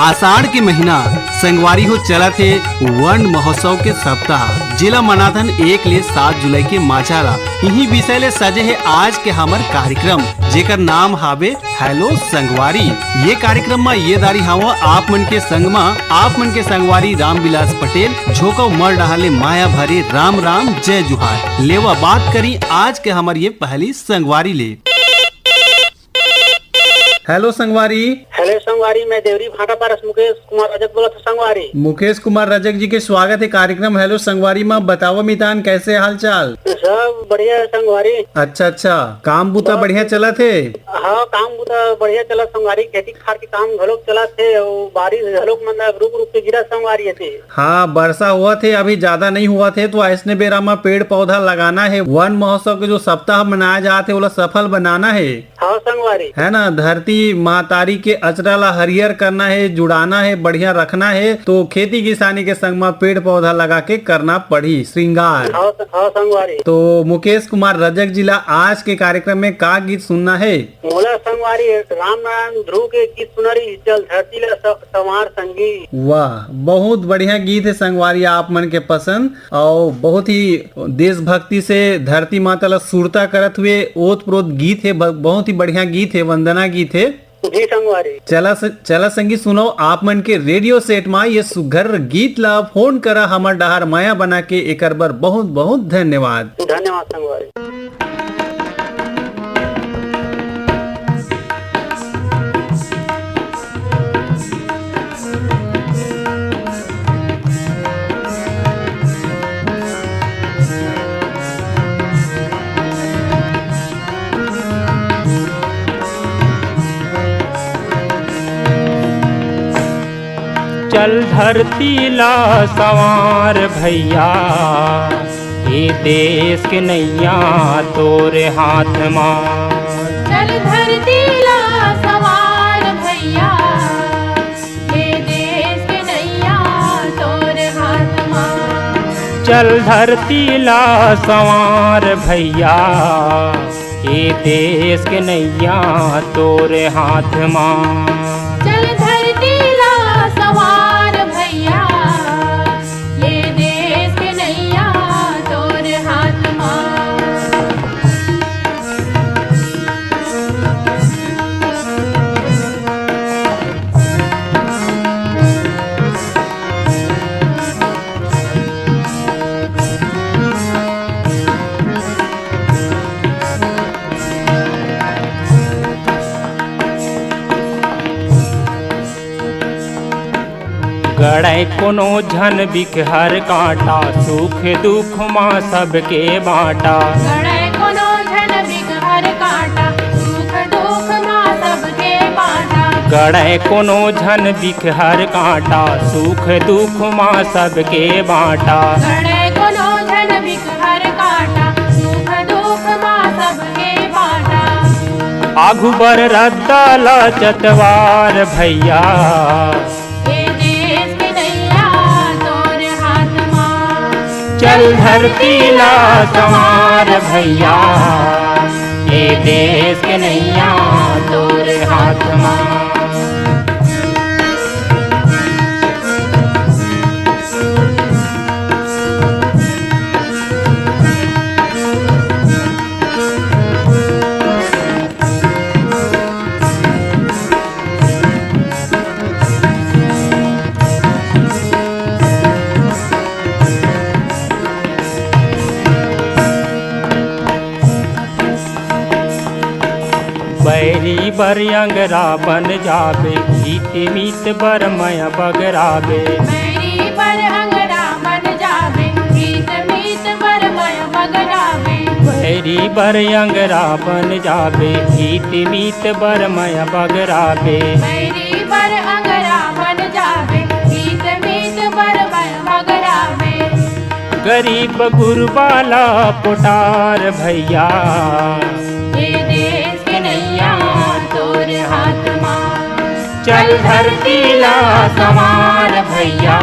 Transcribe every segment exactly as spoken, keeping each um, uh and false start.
आषाढ़ के महीना संगवारी हो चलत हे वन महोत्सव के सप्ताह, जेला मनाथन एक ले सात जुलाई के माझा ला। इही विषय ले सजे हे आज के हमर कार्यक्रम, जेकर नाम हावे हेलो संगवारी। ये कार्यक्रम म ये दारी हावों आप मन के संग म, आप मन के संगवारी रामविलास पटेल, झोकव मर डहार ले माया भरे राम राम जय जुहार। लेवा बात करी आज के हमर ये पहली संगवारी ले। हेलो संगवारी। हेलो संगवारी, मैं देवरी भाटापारा से मुकेश कुमार रजक बोलत हूँ संगवारी। मुकेश कुमार रजक जी के स्वागत हे कार्यक्रम हेलो संगवारी म। बतावा मितान, कैसे हाल चाल? सब बढ़िया हे संगवारी। अच्छा अच्छा, काम बुता बहुत बढ़िया चलत हे? हाँ, काम बुता बढ़िया चलत संगवारी, खेती खार के काम घलोक चलत हे अउ बारिश घलोक मतलब रुक रुक के गिरत संगवारी हे। हाँ, बरसा होवत हे, अभी ज्यादा नहीं होवत हे, तो अइसने बेरा म पेड़ पौधा लगाना हे। वन महोत्सव के जो सप्ताह मनाया जात हे, ओला सफल बनाना हे। हाँ संगवारी। है ना, धरती महतारी के अचरा ला हरियर करना हे, जुड़ाना हे, बढ़िया रखना हे, तो खेती किसानी के संग म पेड़ पौधा लगा के करना पड़ही श्रृंगार। हाँ स-, हाँ संगवारी। तो मुकेश कुमार रजक जी ला आज के कार्यक्रम में का गीत सुनना हे? मोला संगवारी राम नारायण ध्रुव के गीत सुना रही, चल धरती ला स-, संवार संगी। वाह, बहुत बढ़िया गीत हे संगवारी, आप मन के पसंद। अउ बहुत ही देशभक्ति से धरती माता ला सुरता करत हुए ओत प्रोत गीत हे, ब-, बहुत ही बढ़िया गीत हे, वंदना गीत हे। जी संगवारी। चला स-, चला संगी सुनो, आप मन के रेडियो सेट मा ये सुघर गीत ला फोन करा हमर डहार मया बना के, एकर बर बहुत बहुत धन्यवाद। धन्यवाद संगवारी। चल धरती ला संवार भैया, ये देश के नैया तोरे हाथ मा। चल धरती ला संवार भैया, ये देश के नैया तोरे हाथ मा। चल धरती ला संवार भैया, ये देश के नैया तोरे हाथ मा। चल धरती ला संवार भैया, ये देश के नैया तोरे हाथ मा। गड़े कोनो झन बिकहर कांटा, सुख दुख मा सबके बांटा। गड़े कोनो झन बिकहर कांटा, सुख दुख मा सबके बांटा। गड़े कोनो झन बिकहर कांटा, सुख दुख मा सबके बांटा। गड़े कोनो झन बिकहर कांटा, सुख दुख मा सबके बांटा। आघू बर रद्दा ला चतवार भैया, ये देश के नैया तोर हाथ मा। चल धरती ला संवार भैया, ये देश के नैया तोर हाथ मा। बैरी बर अंगरा बन जाबे, हित मीत बर मया बगराबे। बैरी बर अंगरा बन जाबे, हित मीत बर मया बगराबे। बैरी बर अंगरा बन जाबे, हित मीत बर मया बगराबे। बैरी बर अंगरा बन जाबे, हित मीत बर मया बगराबे। गरीब गुरबा ला पोटार भैया, ये देश के नैया तोर हाथ मा। चल धरती ला संवार भैया,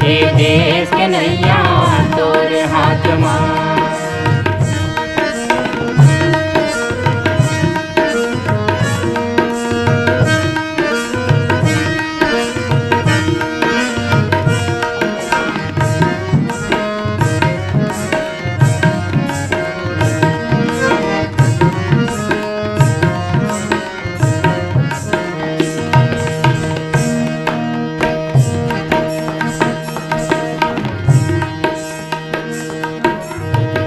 ये देश के नैया तोर हाथ मा।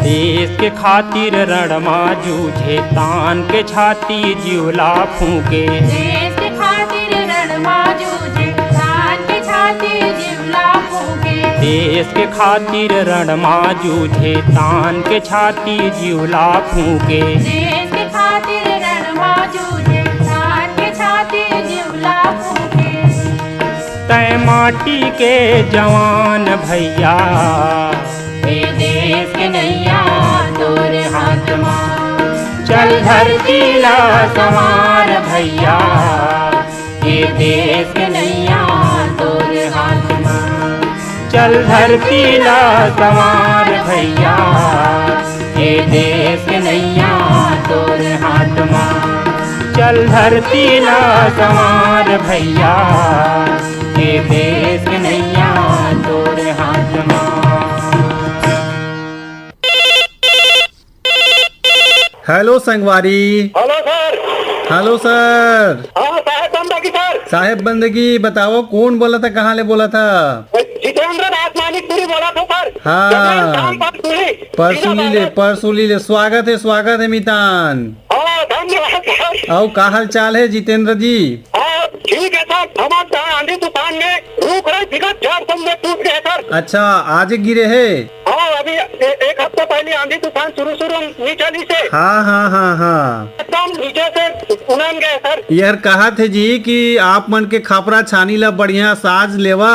देश के खातिर रण मा जूझे, तान के छाती जीव ला फूंके। देश के खातिर रण मा जूझे, तान के छाती जीव ला फूंके। देश के खातिर रण मा जूझे, तान के छाती जीव ला फूंके। देश के खातिर रण मा जूझे, तान के छाती जीव ला फूंके। तैं माटी के जवान भैया, ए देश के नैया तोर हाथ मा। चल धरती ला संवार भैया, ए देश के नैया तोर हाथ मा। चल धरती ला संवार भैया, ए देश के नैया तोर हाथ मा। चल धरती ला संवार भैया, ए देश के नैया तोर हाथ मा। हेलो संगवारी। Hello sir. Hello sir. हाँ, साहेब बंदगी सर। साहेब बंदगी, बताओ कौन बोला था, कहाँ ले बोला था? जितेंद्र दास मानिकपुरी बोला था सर। हाँ। जमीन नाम परसुली। परसुली ले, जिला परसुली ले। स्वागत है, स्वागत है मितान। हाँ, धन्यवाद सर। अउ का हाल चाल है जितेंद्र जी? हाँ, ठीक है सर। हमारे यहाँ आंधी तूफान में रूख राई बिकट झाड़ सब में टूट गए सर। अच्छा, आज गिरे है? हाँ, अभी ए-, एक हफ्ते पहले आंधी तूफान शुरू शुरू में चली से हाँ, हाँ, हाँ, हाँ। एकदम नीचे से उनन गए सर। यार कहा थे जी कि आप मन के खपरा छानी ला बढ़िया साज लेवा।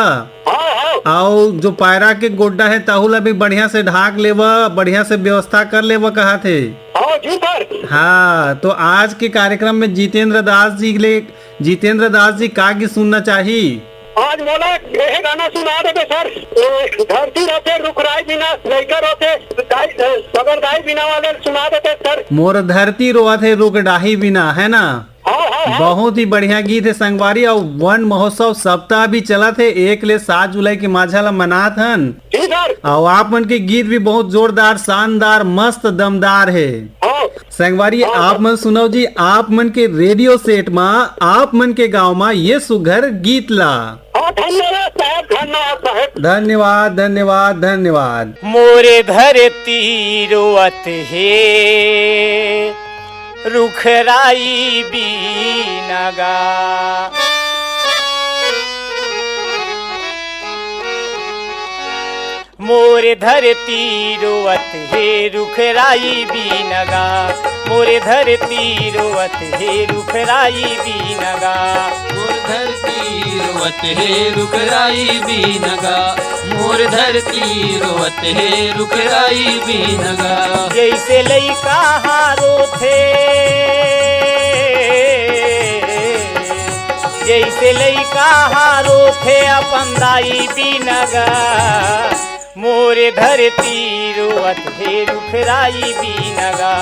हाँ, हाँ। अउ जो पैरा के गोड्डा है, तहू ला भी बढ़िया से ढाक लेवा, बढ़िया से व्यवस्था कर लेवा, कहा थे। हाँ जी सर। हाँ, तो आज के कार्यक्रम में जितेंद्र दास जी ले, जितेंद्र दास जी का गीत सुनना चाही? आज मोला यह गाना सुना देबे सर। ए, धरती रथे रुख राई बिना, लइका रथे दाई, ए, बगर दाई बिना वाले सुना देते सर। मोर धरती रोवत हे रुख डाही बिना, है ना? हाँ, हाँ, हाँ। बहुत ही बढ़िया गीत है संगवारी। अउ वन महोत्सव सप्ताह भी चलत हे, एक ले सात जुलाई के माझा ला मनात हन। जी सर। अउ आप मन के गीत भी बहुत जोरदार, शानदार, मस्त, दमदार हे। हाँ। संगवारी, हाँ, आप सर। मन सुनव जी, आप मन के रेडियो सेट मा, आप मन के गांव मा ये सुघर गीत ला। हाँ, धन्यवाद साहब, धन्यवाद साहब। धन्यवाद, धन्यवाद, धन्यवाद। मोरे धरती रोवत हे, रुख राई बीना गा। मोर धरती रोवत हे, रुख राई बीना गा। मोर धरती रोवत हे, रुख राई बीना गा। मोर धरती रोवत हे, रुख राई बीना गा। मोर धरती रोवत हे, रुख राई बीना गा। जइसे लइका हा रोथे, जइसे लइका हा रोथे अपन दाई बीना गा। मोर धरती रोवत हे, रुख राई बीना गा।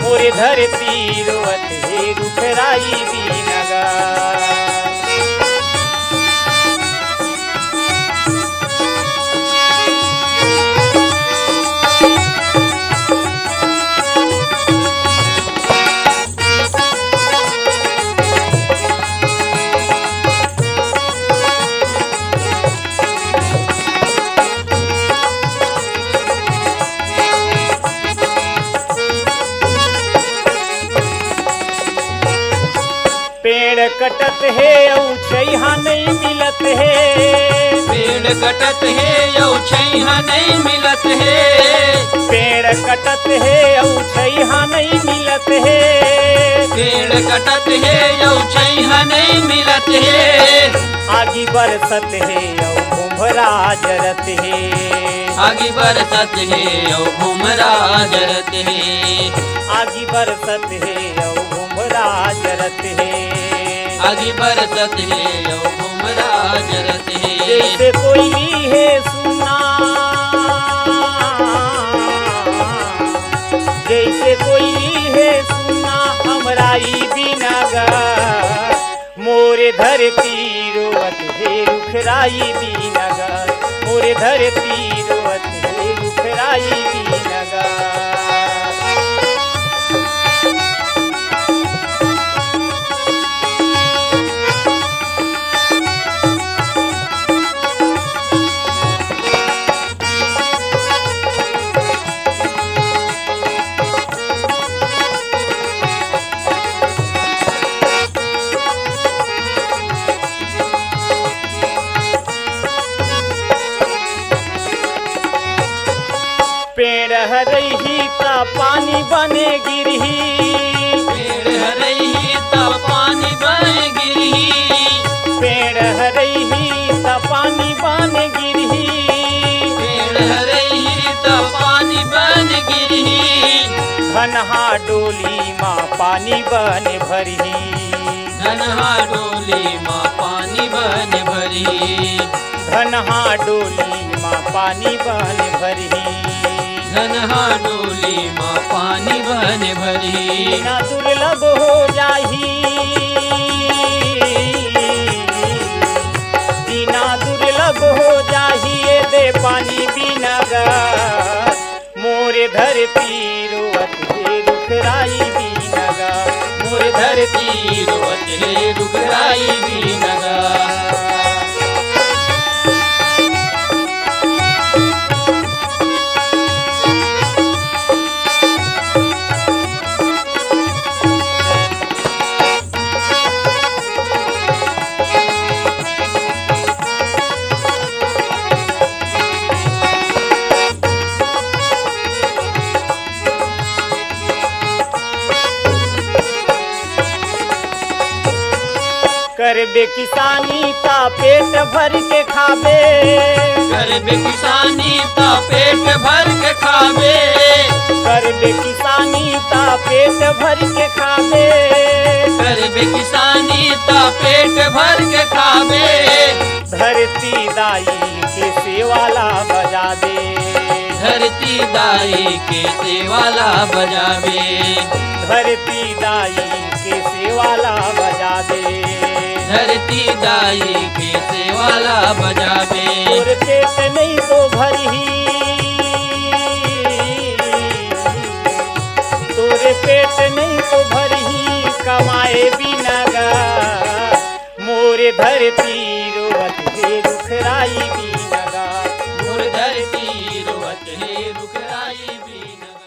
मोर धरती रोवत हे, रुख राई बीना गा। पेड़ कटत हे अउ छइहां नइ मिलत हे। पेड़ कटत हे अउ छइहां नइ मिलत हे। पेड़ कटत हे अउ छइहां नइ मिलत हे। पेड़ कटत हे अउ छइहां नइ मिलत हे। आगी बरसत हे अउ भोंभरा जरत हे। आगी बरसत हे अउ भोंभरा जरत हे। आगी बरसत हे अउ भोंभरा जरत हे। आगी बरसत हे अउ भोंभरा जरत हे। जइसे कोइली हे सुना, जइसे कोइली हे सुना, हमरा ई बीना गा। मोर धरती रोवत हे, रुख राई बीना गा। मोर धरती रोवत हे, रुख राई बीना गा। पेड़ ह रइही त पानी बने गिरही। पेड़ ह रइही त पानी बने गिरही। पेड़ ह रइही त पानी बने गिरही। पेड़ ह रइही त पानी बने गिरही। धनहा डोली म पानी बने भरही। धनहा डोली म पानी बने भरही। धनहा डोली म पानी बने भरही। धनहा डोली म पानी बने भरही। जीना दुर्लभ हो जाही। जीना दुर्लभ हो जाही, ए दे पानी बिना गा। मोरे धरती रोवत हे रुखराई बिना गा। मोरे धरती रोवत हे रुखराई बिना गा। करबे किसानी त पेट भर के खाबे। करबे किसानी त पेट भर के खाबे। करबे किसानी त पेट भर के खाबे। करबे किसानी त पेट भर के खाबे। धरती दाई के सेवा ला बजाबे। धरती दाई के सेवा ला बजाबे। धरती दाई के सेवा ला बजाबे। धरती दाई के सेवा ला बजाबे। तोर पेट नहीं तो भरही। तोर पेट नहीं तो भरही कमाए बिना गा। मोरे धरती रोवत हे रुखराई बिना गा। मोर धरती रोवत हे रुखराई बिना गा।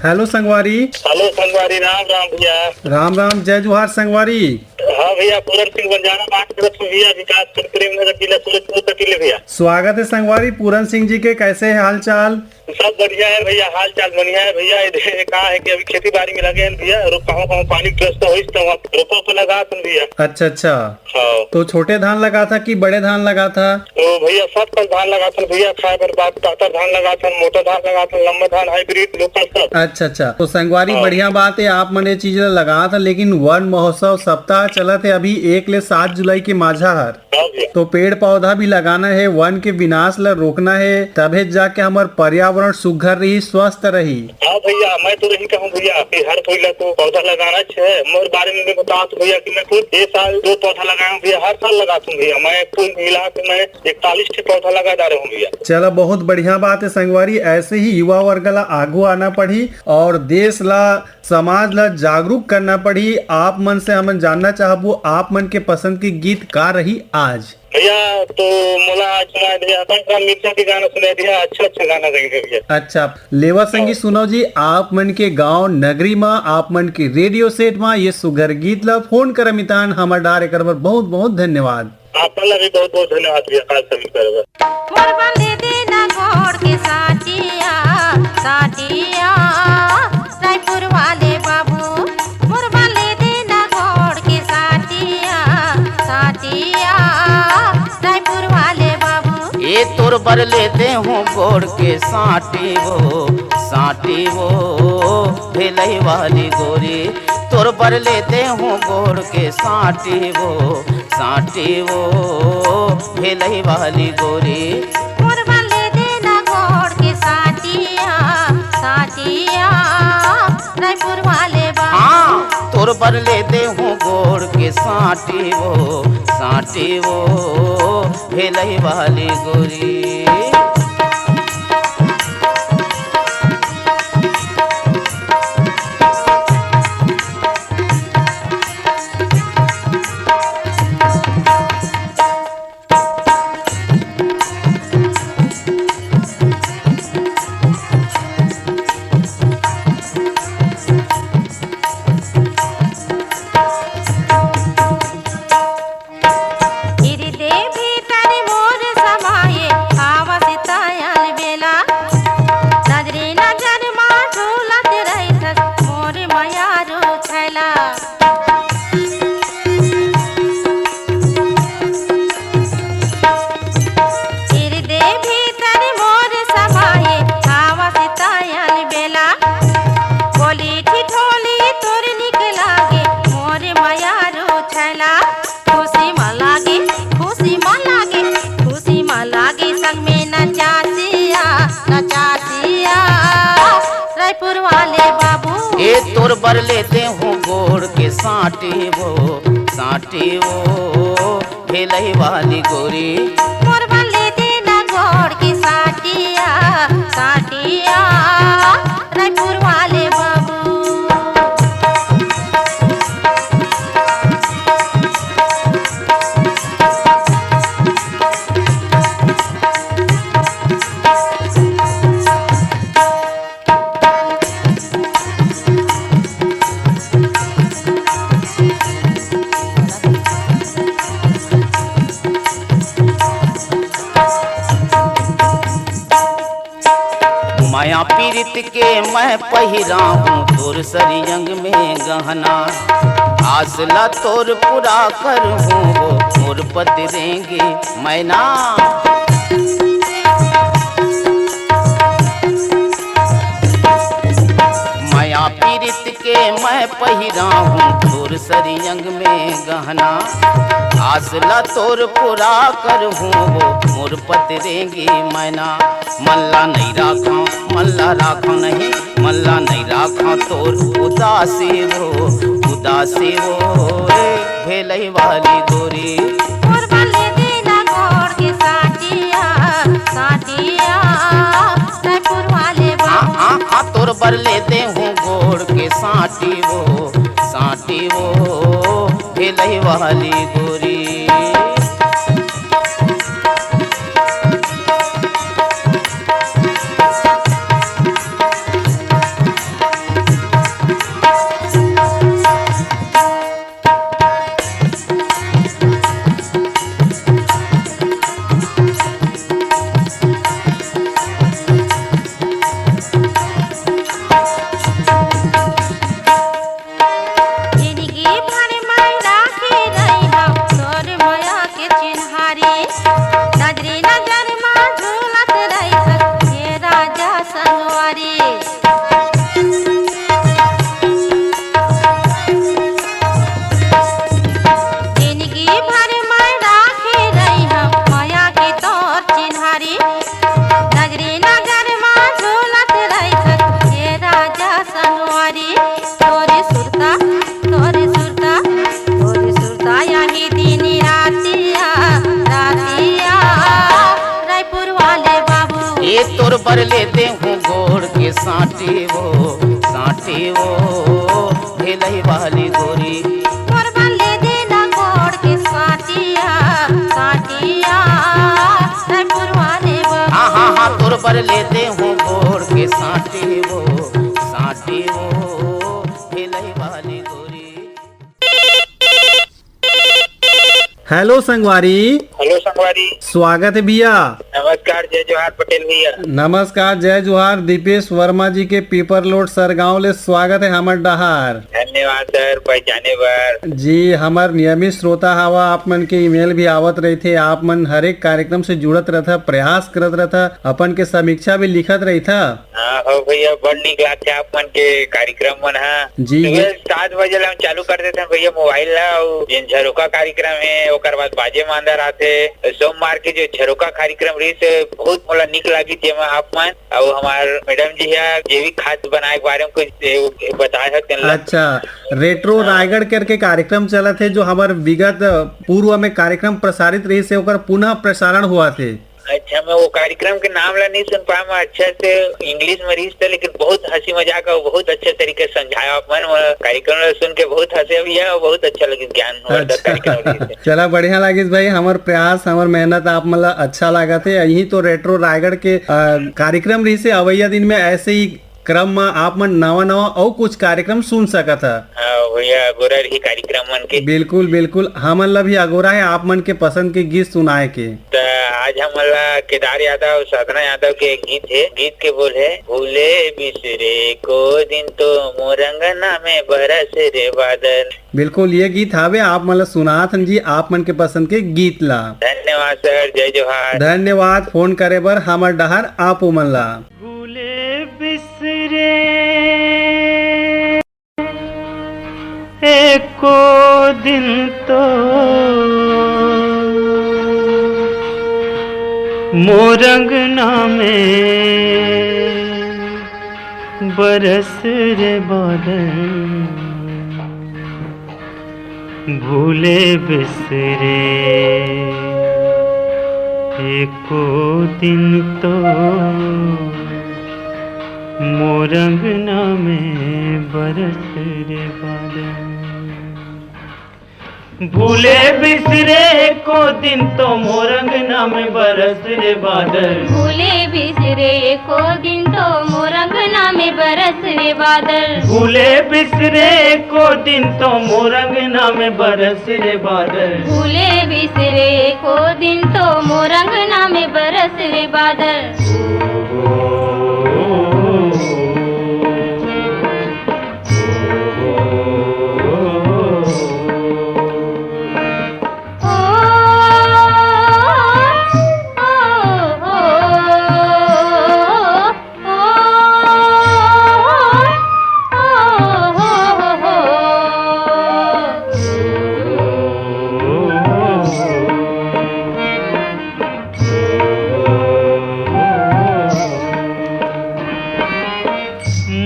हेलो संगवारी। हेलो संगवारी, राम राम भैया। राम राम, जय जोहार संगवारी। हाँ भैया, पूरन सिंह बंजारा बात करत हूँ भैया, विकास प्रेम नगर, जिला सूरजपुर कटीले भैया। स्वागत है संगवारी पूरन सिंह जी के, कैसे है हाल चाल? सब बढ़िया है भैया, हाल चाल बढ़िया है भैया। इधर का है कि अभी खेती बाड़ी में लगे हैं भैया, रोप कहूँ कहूँ पानी की व्यवस्था होइस त वहाँ रोपा पे लगा तुम भैया। अच्छा अच्छा। हाँ। तो छोटे धान लगा था कि बड़े धान लगा था? तो भैया सब कल धान लगा था भैया, खाए बर बात पातर धान लगा था, मोटा धान लगा था, लंबा धान, हाइब्रिड, लोकल सब। अच्छा अच्छा। तो संगवारी, हाँ। बढ़िया बात है, आप मन ये चीज ला लगा था, लेकिन वन महोत्सव सप्ताह चलत है अभी एक ले सात जुलाई के माझा हर। हाँ भैया। तो पेड़ पौधा भी लगाना है, वन के विनाश ला रोकना है, तभे जाके हमर पर्यावरण सुघर रही, स्वस्थ रही। हाँ भैया, मैं तो यही कहूँ भैया कि हर कोई ला तो पौधा लगाना है। मोर बारे में मैं बताऊँ तो भैया कि मैं खुद ये साल दो पौधा लगाया हूँ भैया, हर साल लगाता हूँ भैया। मैं कुल मिला के मैं इकतालीस के पौधा लगा डारे हूँ भैया। चला, बहुत बढ़िया बात है संगवारी, ऐसे ही युवा वर्ग ला आगू आना पड़ी और देश ला, समाज ला जागरूक करना पड़ी। आप मन से हमन जानना चाहबो, आप मन के पसंद के गीत का रही आज? भैया, तो मोला आज सुनाए भैया, अपन का मिर्चा के गाना सुनाए भैया, अच्छा अच्छा गाना रहेंगे भैया। अच्छा, लेवा संगी, हाँ। सुनो जी, आप मन के गांव नगरी मा, आप मन के रेडियो सेट मा ये सुघर गीत ला फोन कर मितान, हमर डारे कर बर बहुत बहुत धन्यवाद। आप मन ला भी बहुत बहुत धन्यवाद भैया, खास सभी कर बर। मोर बंदे देना गोड़ के साटिया, साटिया, रायपुर वाले बाबू। मोर बंदे देना गोड़ के साटिया, साटिया, रायपुर वाले बाबू। ए तोर बर लेते हूँ गोड़ के साटी वो, साटी वो, भेलई वाली गोरी। तोर बर लेते हूँ गोड़ के साटी वो, साटी वो, भेलई वाली गोरी। मोर बर ले देना गोड़ के साटिया, साटिया, रायपुर वाले बाबू। हाँ, तोर बर लेते हूँ गोड़ के साटी वो, साटी वो, भेलई वाली गोरी। तोर बर ले देहूँ गोड़ के साटी वो, साटी वो, भेलई वाली गोरी। मोर बर ले देना गोड़ के साटिया, साटिया, रायपुर वाले बाबू। माया पीरित के मैं पहिरा हूँ तोर सरियंग में गहना, आस ला तोर पूरा कर हूँ वो मोर पतरेंगे मैना। माया पीरित के मैं पहिरा हूँ तोर सरियंग में गहना, आस ला तोर पूरा कर हूँ वो मोर पतरेंगी मैना। मल्ला नहीं राखा, मल्ला राखा नहीं, मल्ला नहीं राखा तोर उदासी वो, उदासी वो रे भेलई वाली गोरी। मोर बल्ले देना गोड़ के साटिया, साटिया, रायपुर वाले बा। हाँ, हाँ, हाँ, तोर बर ले दे हूँ गोड़ के साटी वो, साटी वो, भेलई वाली गोरी। जिनगी भर मैं राखे रहिहौं तोर मया के चिन्हारी। नजरी नजर मा झूलत रहिहौं हे राजा संगवारी। जिनगी भर मैं राखे रहिहौं मया के तोर चिन्हारी। नगरी नगर मा झूलत रहिथस, हे राजा संगवारी। तोरे सुरता, तोरे सुरता, तोरे सुरता, यही दिन रातिया, रातिया, रायपुर वाले बाबू। ए तोर बर ले दे हूँ गोड़ के साटी वो, साटी वो, भेलई वाली गोरी। मोर बल्ले देना गोड़ के साटिया, साटिया, रायपुर वाले बा। हाँ, हाँ, हाँ, तोर बर ले दे हूँ गोड़ के साटी वो, साटी वो, भेलई वाली गोरी। हेलो संगवारी। हेलो संगवारी। स्वागत है भैया। नमस्कार, जय जोहार पटेल भैया। नमस्कार, जय जोहार। दीपेश वर्मा जी के पीपर लोड सरगांव ले स्वागत है हमर डहार। धन्यवाद सर, पहचाने बर। जी, हमर नियमित श्रोता हवा, आप मन के ईमेल भी आवत रहिथे, आप मन हर एक कार्यक्रम से जुड़त रहथा, प्रयास करत रहथा, अपन के समीक्षा भी लिखत रहिथा। हाँ हो भैया, बड़ नीक लागथे आप मन के कार्यक्रम मन ह। जी, सुबह जी। सात बजे ले हम चालू कर देथन भैया मोबाइल ला, अउ जेन झरोखा कार्यक्रम हे, ओकर बाद बाजे मांदर आथे। सोमवार के जो झरोखा कार्यक्रम रहिस, बहुत मोला नीक लागिस, जेमा आप मन अउ हमार मैडम जी ह जैविक खाद बनाए के बारे में कुछ, ए, बताए हे तेन ला। अच्छा, रेट्रो हाँ। रायगढ़ करके कार्यक्रम चलत हे, जो हमर विगत पूर्व में कार्यक्रम प्रसारित रहिस हे, ओकर पुनः प्रसारण होवत हे। अच्छा, मैं वो कार्यक्रम के नाम ला नहीं सुन पाया, मैं अच्छा से English में रहिस था, लेकिन बहुत हंसी मजाक और बहुत अच्छे तरीके से समझाया आप मन। वो कार्यक्रम ला सुन के बहुत हंसे भी है और बहुत अच्छा लगे, ज्ञानवर्धक अच्छा। कार्यक्रम रहिस हे। चला, बढ़िया लागिस भाई, हमर प्रयास, हमर मेहनत आप मन ला अच्छा लागत हे। यही तो रेट्रो रायगढ़ के, अ, कार्यक्रम रहिस हे, अवैया दिन में ऐसे ही क्रम म आप मन नवा-नवा अउ कुछ कार्यक्रम सुन सकत ह। हाँ भैया, अगोरा रही कार्यक्रम मन के। बिल्कुल, बिल्कुल, हमन ला भी अगोरा हे आप मन के पसंद के गीत सुनाए के। त आज हमन ला केदार यादव, साधना यादव के एक गीत हे, गीत के बोल हे, भूले बिसरे को दिन तो मोर अंगना में बरस रे बादल। बिल्कुल, ये गीत हावे, आप मन ला सुनात हन जी, आप मन के पसंद के गीत ला। धन्यवाद सर, जय जोहार। धन्यवाद फोन करे बर, हमर डहार आप मन ला। भूले बिसरे एको दिन तो मोर अंगना में बरस रे बादल, भूले बिसरे एको दिन तो मोर अंगना में बरस रे बादल। भूले बिसरे एको दिन तो मोर अंगना में बरस रे बादल। भूले बिसरे एको दिन तो मोर अंगना में बरस रे बादल। भूले बिसरे एको दिन तो मोर अंगना में बरस रे बादल। भूले बिसरे एको दिन तो मोर अंगना में बरस रे बादल।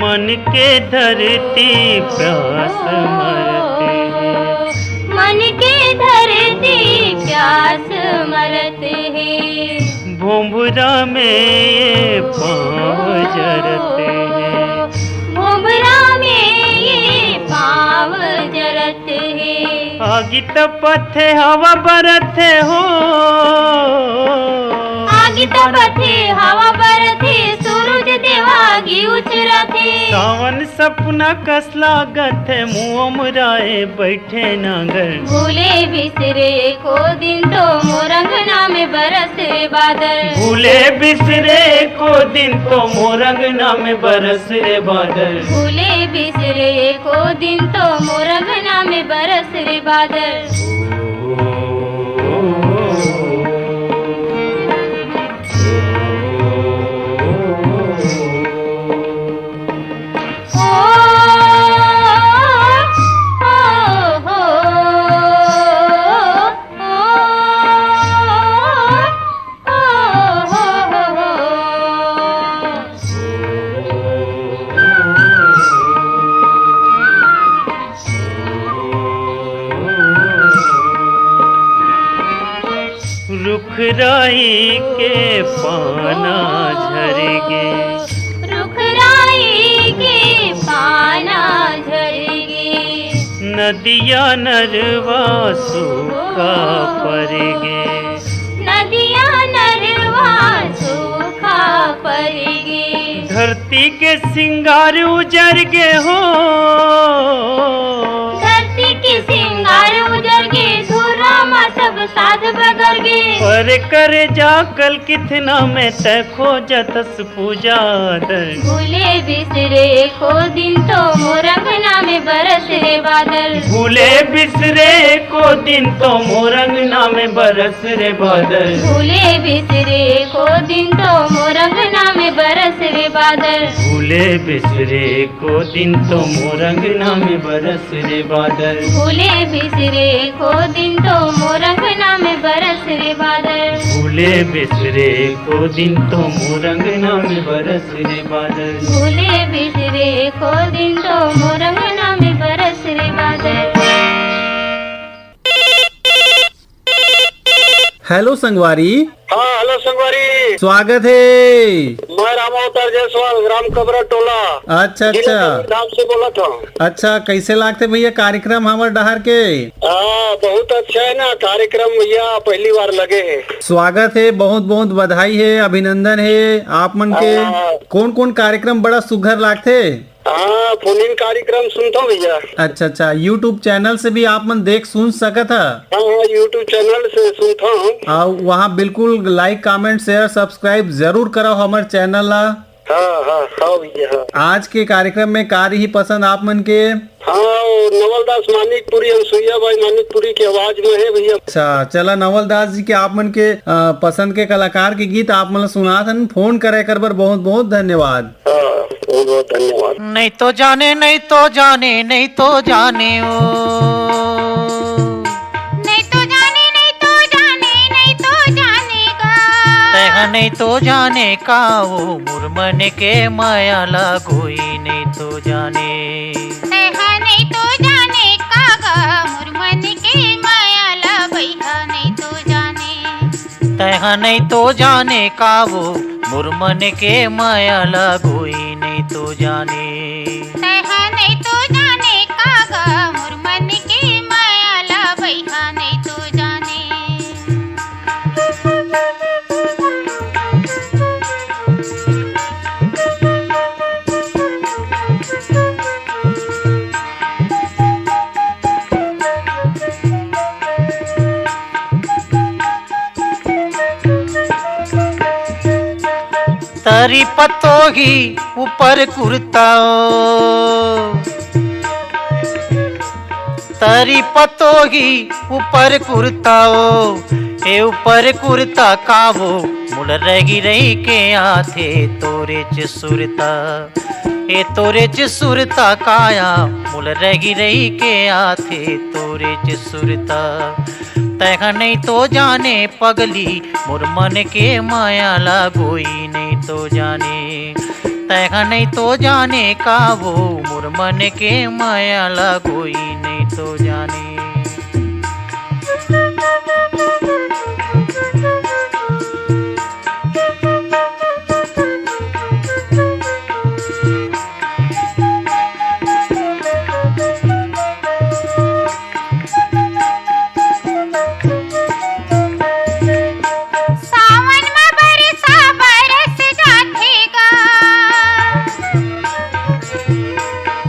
मन के धरती प्यास मरत हे। मन के धरती प्यास मरत हे। भोंभरा में ये पाँव जरत हे। भोंभरा में ये पाँव जरत हे। आगी तपत हे, हवा बरत हे हो। आगी तपत हे, हवा बरत हे, सूरज देवा आगी उचरत हे। सावन सपना कस लागत हे, मुँह मुराए बैठे नांगर। भूले बिसरे एको दिन तो मोर अंगना में बरस रे बादल। भूले बिसरे एको दिन तो मोर अंगना में बरस रे बादल। भूले बिसरे एको दिन तो मोर अंगना में बरस रे बादल। रुख राई के पाना झर गे। रुख राई के पाना झर गे। नदिया नरवा सूखा पर गे। नदिया नरवा सूखा पर गे। धरती के सिंगार उजर गे हो। धरती के सिंगार उजर गे, धुर्रा मा सब साध बगर गे। पर करे जा कल कितना में तै खोजत पूजा दर। भूले बिसरे एको दिन तो मोर अंगना में बरस रे बादल। भूले बिसरे एको दिन तो मोर अंगना में बरस रे बादल। भूले बिसरे एको दिन तो मोर अंगना में बरस रे बादल। भूले बिसरे एको दिन तो मोर अंगना में बरस रे बादल। भूले बिसरे एको दिन तो मोर अंगना में बरस रे बादल। भूले बिसरे एको दिन तो मोर अंगना में बरस रे बादल। भूले बिसरे एको दिन तो मोर अंगना में बरस रे बादल। हेलो संगवारी। हाँ, हेलो संगवारी। स्वागत हे। मैं राम अवतार जायसवाल, ग्राम कबरा टोला, अच्छा, जिला अच्छा। धाम से बोलत हँव। अच्छा, कइसे लागथे भैया कार्यक्रम हमर डहर के? हाँ, बहुत अच्छा हे ना कार्यक्रम भैया, पहली बार लगे हे। स्वागत हे, बहुत बहुत बधाई हे, अभिनंदन हे आप मन के। हाँ। कोन कोन कार्यक्रम बड़ा सुघर लागथे? हाँ, फोन इन कार्यक्रम सुनथँव भैया। अच्छा, अच्छा, YouTube चैनल से भी आप मन देख सुन सकत ह। हाँ, हाँ, YouTube चैनल से सुनथँव। अउ वहाँ बिल्कुल like, comment, share, subscribe जरूर करव हमर चैनल ला। हाँ, हाँ, हाँ भैया, हाँ। आज के कार्यक्रम में का रही पसंद आप मन के? हाँ, वो नवलदास मानिकपुरी, अनसुईया बाई मानिकपुरी के आवाज में हे भैया। अच्छा, चला नवलदास जी के आप मन के, अ, पसंद के कलाकार के गीत आप मन ला सुनात हन। फोन करे कर बर बहुत बहुत धन्यवाद। हाँ, बहुत बहुत धन्यवाद। नहीं तो जाने, नहीं तो जाने, नहीं तो जाने ओ। नहीं तो जाने, नहीं तो जाने, नहीं तो जाने गा। तै नहीं तो जाने का वो मोर मन के मया ला कोई नहीं तो जाने। तैहा नहीं तो जाने का गा मोर मन के मया ला बइहा नहीं तो जाने। तैहा नहीं तो जाने का वो मोर मन के मया ला कोई नहीं तो जाने। तैहा नहीं तो जाने का गा मोर मन के मया ला बइहा नहीं तो जाने। तरी पतोही ऊपर कुर्ता ओ। तरी पतोही ऊपर कुर्ता ओ, ए ऊपर कुर्ता का वो मुल रही रही के आथे तोरेच सुरता। ए तोरेच सुरता काया मुल रही रही के आथे तोरेच सुरता। तैहा नहीं तो जाने पगली मोर मन के मया ला कोई नहीं तो जाने। तैहा नहीं तो जाने का वो मोर मन के मया ला कोई नहीं तो जाने। सावन म बरसा बरस जाथे गा।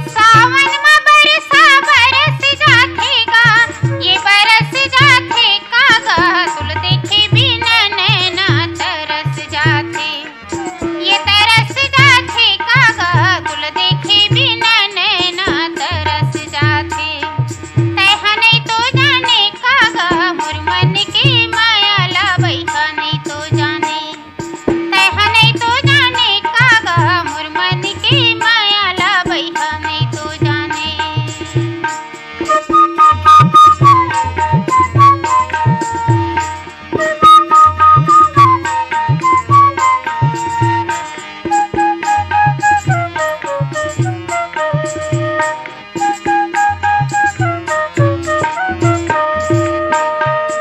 सावन म बरसा बरस जाथे गा। ये बरस जाथे का गा। तुल देखे बिना नैना तरस जाथे। ये तरस जाथे का गा। तुल देखे बिना नैना तरस जाथे। तैहा नहीं तो जाने का गा मोर मन के मया ला बइहा नहीं तो जाने। तैहा नहीं तो जाने का गा मोर मन के मया ला बइहा नहीं तो जाने।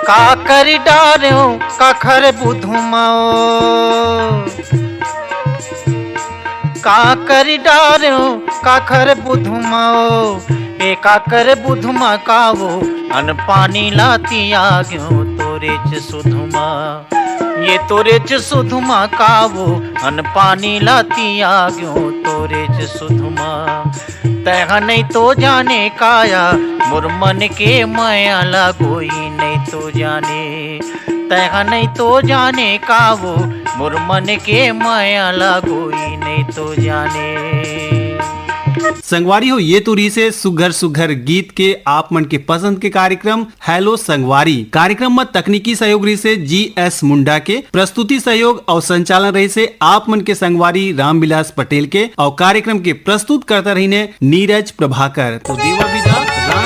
का करी डारेंव काखर बुधुमा ओ। का करी डारेंव काखर बुधुमा ओ। ए काखर बुधुमा का वो अन पानी ला तियागेंव तोरेच सुधुमा। ये तोरेच सुधुमा का वो अन पानी ला तियागेंव तोरेच सुधुमा। तैहा नहीं तो जाने काया मोर मन के मया ला कोई नहीं तो जाने। तैहा नहीं तो जाने का वो मोर मन के मया ला कोई नहीं तो जाने। संगवारी हो, ये तो रहिसे सुघर सुघर गीत के आप मन के पसंद के कार्यक्रम हेलो संगवारी। कार्यक्रम म तकनीकी सहयोग रहिसे जी एस मुंडा के, प्रस्तुति सहयोग अउ संचालन रहिसे आप मन के संगवारी रामविलास पटेल के, अउ कार्यक्रम के प्रस्तुतकर्ता रहिने नीरज प्रभाकर। तो देवा विदा, राम